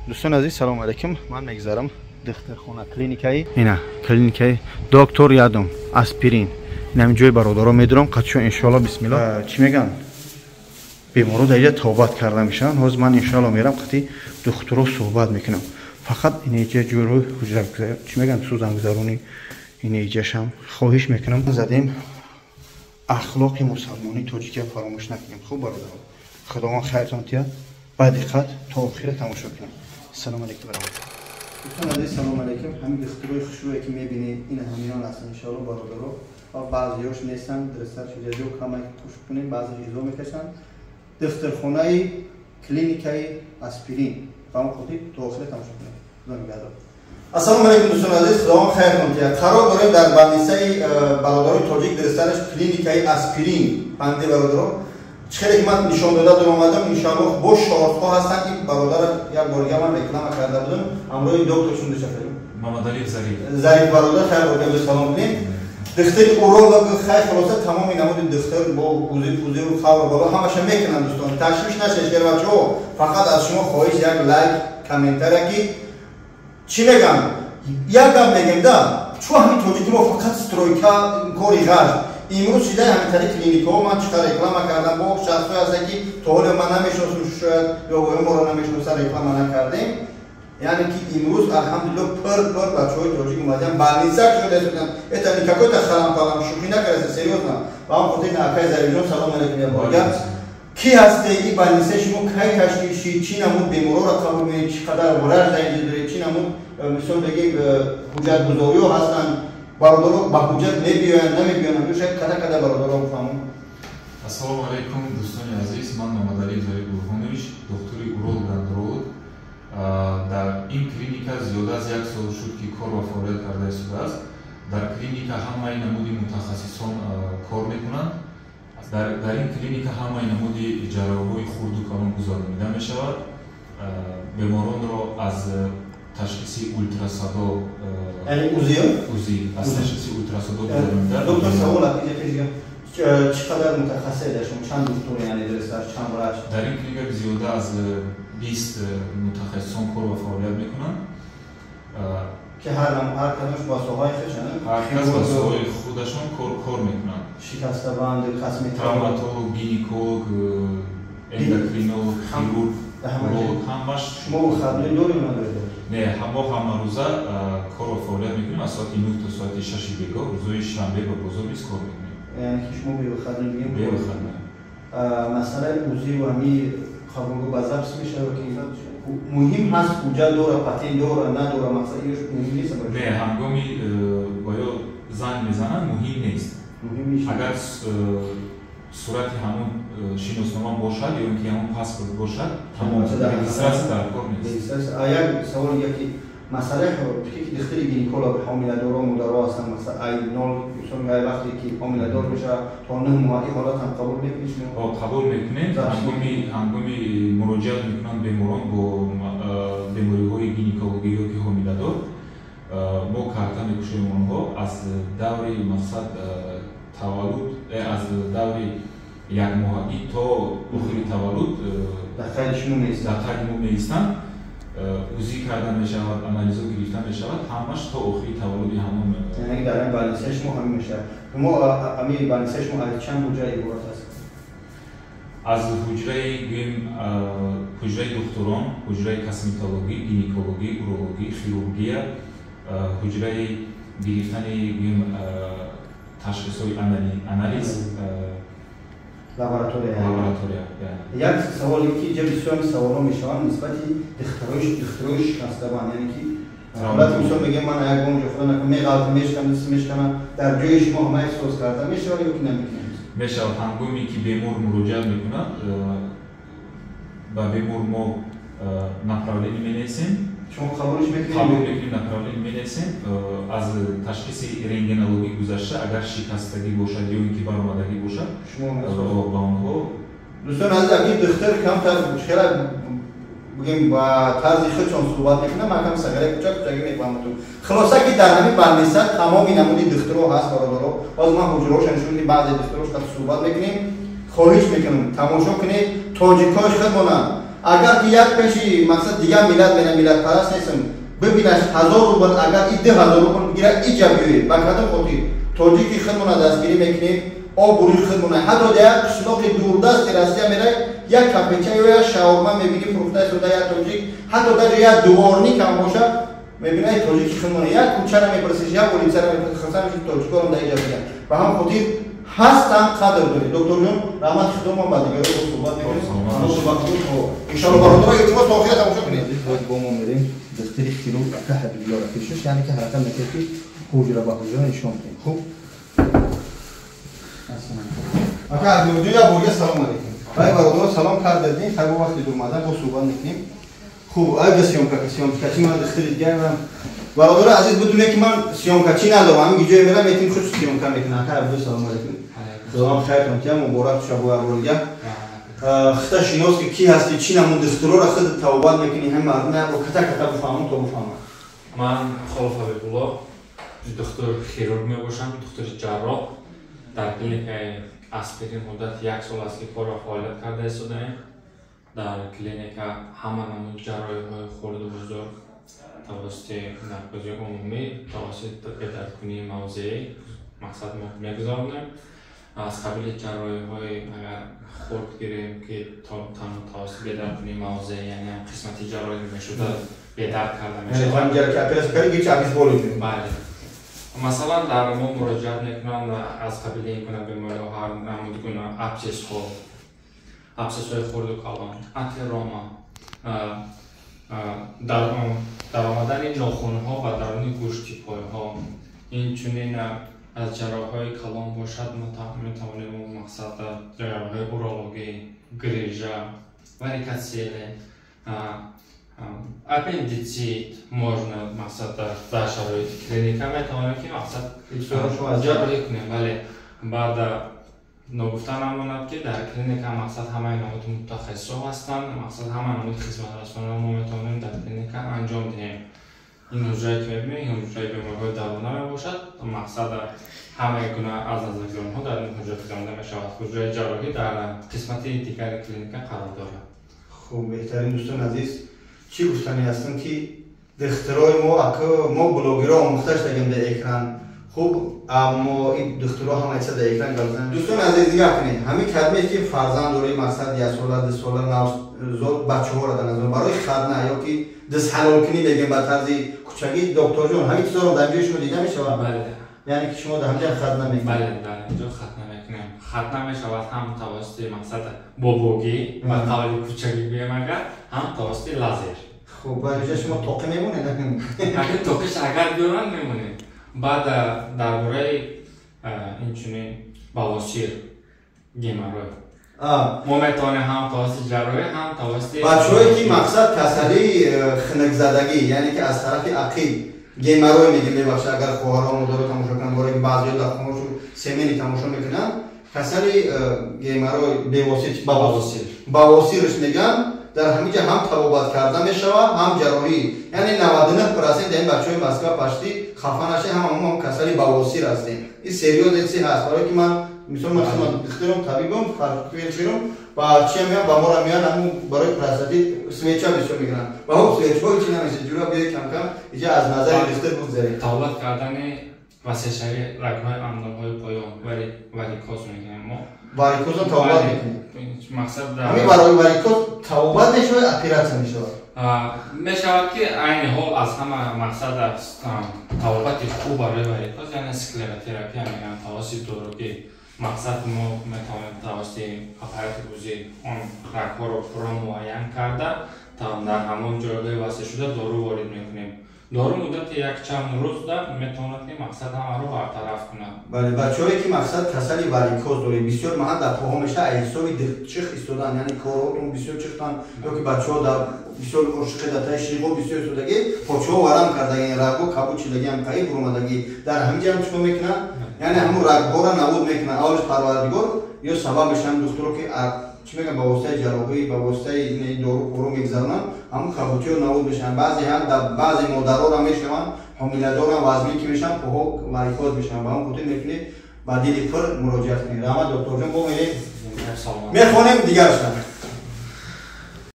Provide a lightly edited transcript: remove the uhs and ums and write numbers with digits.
Дӯстони азиз, салому алайкум. Ман мегзарам духтархона, клиникаи, ина клиникаи доктор ядум Аспирин. Инами ҷои бародаро медурам қатшо, иншоалло. Бисмилла. Чӣ мегӯянд, беморо дар иҷа тобат карда мешаванд. Ҳозир ман, иншоалло, мерам, қати духтуро суҳбат мекунам. Фақат инаиҷа ҷӯрои ҳуҷра, чӣ мегӯянд, сӯзангузаронӣ инаиҷашам. Хоҳиш мекунам, задем, ахлоқи мусалмонии тоҷикия фаромӯш накунем. Хуб, бародаро, Худованд хайртон тиҳад. Ба диққат то охира тамошо кунем. Салому алейкум, бародаро. Дӯстон азиз, салому алейкум. Ҳамин духтурои хушрӯе, ки мебинед, ин ҳамиён аст, иншоалло, бародаро. Баъзеёш нестанд, дурустар шуда, ҷо камак кӯш кунем, баъзе ҷизо мекашанд. Духтурхонаи клиникаи Аспирин, ба он хотир то охира тамошо кунем. Худо нигаҳдор. Ассалому алейкум, дӯстони азиз, Худованд хайртон тиҳад. Қарор дорем дар больницаи бародарои тоҷик, дурустараш клиникаи Аспирин. Панди бародаро, чӣ хеле ки ман нишон дода дуромадам, иншоалло, бо шортҳо ҳастанд. Ин бародара як борга ман реклама карда будам ҳамроҳи доктор шундашафарим. Мамадалиев Зариф. Зариф бародар, хайр борга салом кунем. Духтари уролог, хай, хулоса, тамоми намуди духтар бо узи пузиру хавру бало ҳамаша мекунанд. Дӯстон, ташвиш нашед, шербачаҳо. Фақат аз шумо хоҳиш: як лайк, комментария. Ки чӣ мегам, як гап мегем да, чӯ ҳамин тоҷики мо фақат стройка, кори ғарз. Имрӯз шидаи ҳамин тари клиникаҳо ман чӣ қадр реклама кардам, бо шахсҳое ҳастанд, ки то ҳоле ман намешиносам, шояд ё гоё моро намешиносан, реклама накардем. Яъне ки имрӯз, алҳамдулилло, пир пир бачаҳои тоҷик омадиан, больница шуда. Это не какой-то халам-палам, шӯхӣ накардаста, серьёзно. Ба ҳам хотир акай Зарифҷон, салом алейкум. Я борга ки ҳасте? И больницаи шумо кай ташкил шид? Чӣ намуд беморора қабул мекунед? Чӣ қадар врач дар инҷа доред? Чӣ намуд, мисол бигем, ҳуҷҷатгузориҳо ҳастанд? Бародаро ба ҳуҷҷат мебиёянд, намебиёянд? Шояд када када бародаро фаҳмон. Ассалому алайкум, дӯстони азиз. Ман Мамадалиев Зариф Бурҳонович, духтури уролог, андролог. Дар ин клиника зиёда аз як сол шуд, ки кор ва фаъолият карда истодааст. Дар клиника ҳамаи намуди мутахассисон кор мекунанд. Дар ин клиника ҳамаи намуди ҷарроҳиҳои хурду калон гузаронида мешавад. Беморонро аз ташхиси ултрасадо УЗИ, аз ташхиси ултрасадо гузаронида. Доктор, савол: чӣ қадар мутахассис дар шумо, чанд духтур, яъне дурустар, чанд врач? Дар ин клиника зиёда аз 20 мутахассисон кор ва фаъолият мекунанд. Ки ҳар кадомаш ба соҳаи худшон? Ҳар кас ба соҳаи худашон кор мекунанд. Шикастабанд, косметолог, травматолог, гинеколог, эндокринолог, хирург, уролог, ҳамаш. Шумо выходной доред, надоред? Не, мо ҳамарӯза кор ва фаъолият мекунем, аз соати 9 то соати 6-и бегоҳ. Рӯзои шанбе ба бозор низ кор мекунем. Яъне ки шумо бе выходной бигем? Бе выходной. Масъалаи УЗИ ва ҳами қабулгоҳ ба запись мешавад, ки муҳим ҳаст, ҳуҷҷат дора, патент дора, надора, мақсад ё муҳим нест? Не, ҳангоми ба ё занг мезананд, муҳим нест. Агар сурати ҳамон шиноснома бошад ё ин ки ҳамон паспорт бошад, тамом, регистрация дар кор нест. Як савол дига, ки масъалаи ки духтари гинеколог, ҳомиладоро, модаро ҳастанд, масалан, ай нол, ай вақте ки ҳомиладор мешавад то 9 моҳ, ин ҳолат ҳам қабул мекунед шумо? Қабул мекунем. Ҳангоми муроҷиат мекунанд беморон бо бемориҳои гинекологӣ ё ки ҳомиладор, мо карта мекушоем онҳо аз даври, мақсад, таваллуд, аз даври якмоҳагӣ то охири таваллуд. Дар қайди шумо меистанд? Дар қайди мо меистанд. УЗИ карда мешавад, анализо гирифта мешавад, ҳамаш то охири таваллуди ҳамон. Яъне дар ин больницаи шумо ҳамин мешавад. Шумо, ҳамин больницаи шумо аз чанд ҳуҷра иборат аст? Аз ҳуҷраи, гӯем, ҳуҷраи духтурон, ҳуҷраи косметологӣ, гинекологӣ, урологӣ, хирургия, ҳуҷраи гирифтани, гӯем, ташхисҳои анализ. Лаборатория. Лаборатория. Як саволе, ки ҷа бисёр саволҳо мешаванд нисбати духтурои шикастабанд, яъне ки ҳолати, мисол мегӯям, ман ягон ҷо, худо накун, меғалта, мешкана, мешкана, дар ҷои шумо ҳама эҳсос карда мешавад ё ки намекунад? Мешавад. Ҳангоме ки бемор муроҷиат мекунад, ба бемор мо направление менависем. Шумо қабулш мекунед? Қабул мекунем, направление менависем. Аз ташхиси рентгенологӣ гузашта, агар шикастагӣ бошад ё ин ки баромадагӣ бошад, ба онҳо. Дӯстон азиз, аги духтар камтар хела, бигем, ба тарзи худшон суҳбат мекунам, ман кам сағира, кучак кучагӣ мефаҳматум. Хулоса, ки дар ҳамин больница тамоми намуди духтуро ҳаст, бародаро. Боз ман ҳуҷраҳоша нишон, баъзе духтурош суҳбат мекунем. Хоҳиш мекунам, тамошо кунед, тоҷикҳои худмона. Агар ки як пеши мақсад дигар миллат мена миллатпараст нестам, бибинаш 1000 рубл, агар и 2000 рубл бигира, иҷа биёед. Ба кадом хотир тоҷики худмона дастгирӣ мекунем, обрӯи худмона. Ҳатто дар як қишлоқи дурдасти Россия мерай, як кафеча ё як шаурма мебинӣ фурӯхта истода як тоҷик, ҳатто даже як дворник ҳам боша, мебинай тоҷики худмона. Як кӯчара мепурсиш, як улицара мепурсиш, хурсанд меши тоҷикорам дар иҷа биган. Ба ҳам хотир ҳастан қадр доред. Докторҷон, раҳмати худо, мо ба дигаро суҳбат мекунем. Иншоалло бародаро, илтимос то охира тамошо кунед. Бо мо мерем духтари хирург ака Ҳабибуллоро пешаш, яъне ки ҳаракат мекунед ки ҳуҷра ба ҳуҷра нишон кунем. Хуб, ака Ҳабибуллоҷон, як борга салом алейкум. Бай бародаро салом кардадин, хай бо вақти дур бо суҳбат мекунем. Хуб, ага съёмкачи ман духтари дигарам. Бародаро азиз, бидуне ки ман съёмкачи надорам, ҳамин ҷое мерам, метим худ съёмка мекунам. Ака Ҳабибулло, салом алейкум. Худованд хайртон тия, муборак шабо як бор дига. Хита шинос ки ки ҳастӣ, чӣ намуд духтурора худ тавбат мекунӣ, ҳам мардум як бор ката ката бифаҳмам то бифаҳмам. Ман Холов Ҳабибулло, духтур хирург мебошам, духтури ҷарроҳ. Дар клиникаи Аспирин муддати як сол аст ки корро фаъолият карда истодаем. Дар клиника ҳама намуд ҷарроҳиҳои хурду бузург тавассути наркози умумӣ, тавассути бедаркунии мавзеӣ мақсад мо мегузаронем. Аз қабили ҷарроҳиҳои агар хурд гирем ки танҳо тавассути бедаркунии мавзеъ, яъне қисмати ҷарроҳӣ мешуда бедард карда мешавад. Бале. Масалан, дар мо муроҷиат мекунанд аз қабили ин гуна бемориҳо ҳар намуд гуна абсцессҳо, абсцессҳои хурду калон, атерома, даромадани нохунҳо ба даруни гӯшти пойҳо, инчунин аз ҷарроҳҳои калон бошад метавонем мақсад ҷарроҳҳои урологӣ, грижа, варикоцеле, аппендицит можно мақсад дар шароити клиника метавонем ки мақсад ҷарроҳӣ кунем. Бале, баъд ногуфта намонад ки дар клиника мақсад ҳамаи намуди мутахассисҳо ҳастанд, мақсад ҳама намуди хизматрасониро мо метавонем дар клиника анҷом диҳем. Ин ҳуҷрае ки мебинем, ин ҳуҷраи бемориҳои дарона мебошад. Мақсад ҳамаи гуна аз назаргиронҳо дар ин ҳуҷра гузаронида мешавад. Ҳуҷраи ҷарроҳӣ дар қисмати дигари клиника қарор дорад. Хуб, беҳтарин дӯстони азиз, чӣ гуфтанӣ ҳастам ки духтурои мо, ака мо блогерҳо омӯхта шудагем дар экран. Хуб, аммо ин духтуро ҳама чиза дар экран гап зананд. Дӯстони азиз, нигоҳ кунед, ҳамин кадмест ки фарзанд дорӣ, мақсад яксола, дусола, навзод бачаҳоро дар назар барои хатна ё ки дастҳалолкунӣ мегӯем ба тарзи кӯчагӣ. Докторҷон, ҳамин чизҳоро дар ҷои шумо дида мешавад? Бале. Яъне ки шумо дар ҳамҷа хатна мекунед? Бале, дар инҷо хатна мекунем. Хатна мешавад ҳам тавассути мақсад бобогӣ ба қавли кӯчагӣ гӯем агар, ҳам тавассути лазер. Хуб, ба инҷа шумо тоқӣ мемонед? Агар тоқиш агар биёранд мемонем. Баъд дар бораи инчунин бавосир, геморрой мо метавонем ҳам тавассути ҷарроҳӣ, ҳам тавассути бачаҳое ки мақсад касалии хунукзадагӣ, яъне ки аз тарафи ақиб геморрой мегӯем, мебахшед агар хоҳарон модаро тамошо кунанд, бораи ки баъзеҳо дар хонашон семени тамошо мекунанд, касали геморрой бевосир, бавосирш мегӯянд, дар ҳамин ҷа ҳам табобат карда мешавад, ҳам ҷарроҳӣ. Яъне 99% дар ин бачаҳои Москва пашти хафа нашед, ҳама мо касали бавосир ҳастем. Ин серьёзный чиз ҳаст, барое ки ман мисол ман духтурам, табибам, фельдшерам, ва чия меян ба мора меян, ҳамун барои простатит свеча бисёр мегиранд. Ва ҳо свечҳо чи намешад, ҷура биёй кам-кам иҷа аз назари духтур бигзаред. Табобат кардани васеъшавии рагҳои андомҳои поён, варикоз мегӯем мо. Варикозро табобат мекунем. Мақсад ҳамин барои варикоз табобат мешавад, оператсия мешавад? Мешавад ки айни ҳол аз ҳама мақсад табобати хуб барои варикоз, яъне склеротерапия мегӯянд, тавассути доругӣ. Мақсад мо метавонем тавассути аппарати УЗИ он рагҳоро пурра муайян карда, дар ҳамон ҷойгоҳи васеъшуда дору ворид мекунем. Дору муддати якчанд рӯз метавонад ки мақсад ҳамаро бартараф кунад. Бале, бачаҳое ки мақсад касали варикоз доред, бисёр маҳал дар поҳо мешавад, аз ҳисоби чих истодан, яъне корҳотон бисёр чихтан, ё ки бачаҳо дар бисёр ошиқи дар таи шиғо бисёр истодагӣ, почаҳо варам кардагӣ, рагҳо кабуд шидагӣ, ҳам таи буромадагӣ. Дар ҳамин ҷа ҳам чӣ кор мекунанд? Яъне ҳамун рагҳоро набуд мекунанд. Аввалш Парвардигор ё сабаб мешаванд духтуро ки чӣ мегӯянд, ба воситаи ҷарроҳӣ, ба воситаи дору пору мегузаронанд, ҳамун кабутиҳо набуд мешаванд. Баъзе ҳам баъзе модарҳоро мешаванд, ҳомиладорам вазмин ки мешаванд, поҳо варикоз мешаванд. Ба ҳамон хотир метавонед ба дили пур муроҷиат кунед. Раҳмат докторҷон, бо мерем мехонем дигарша.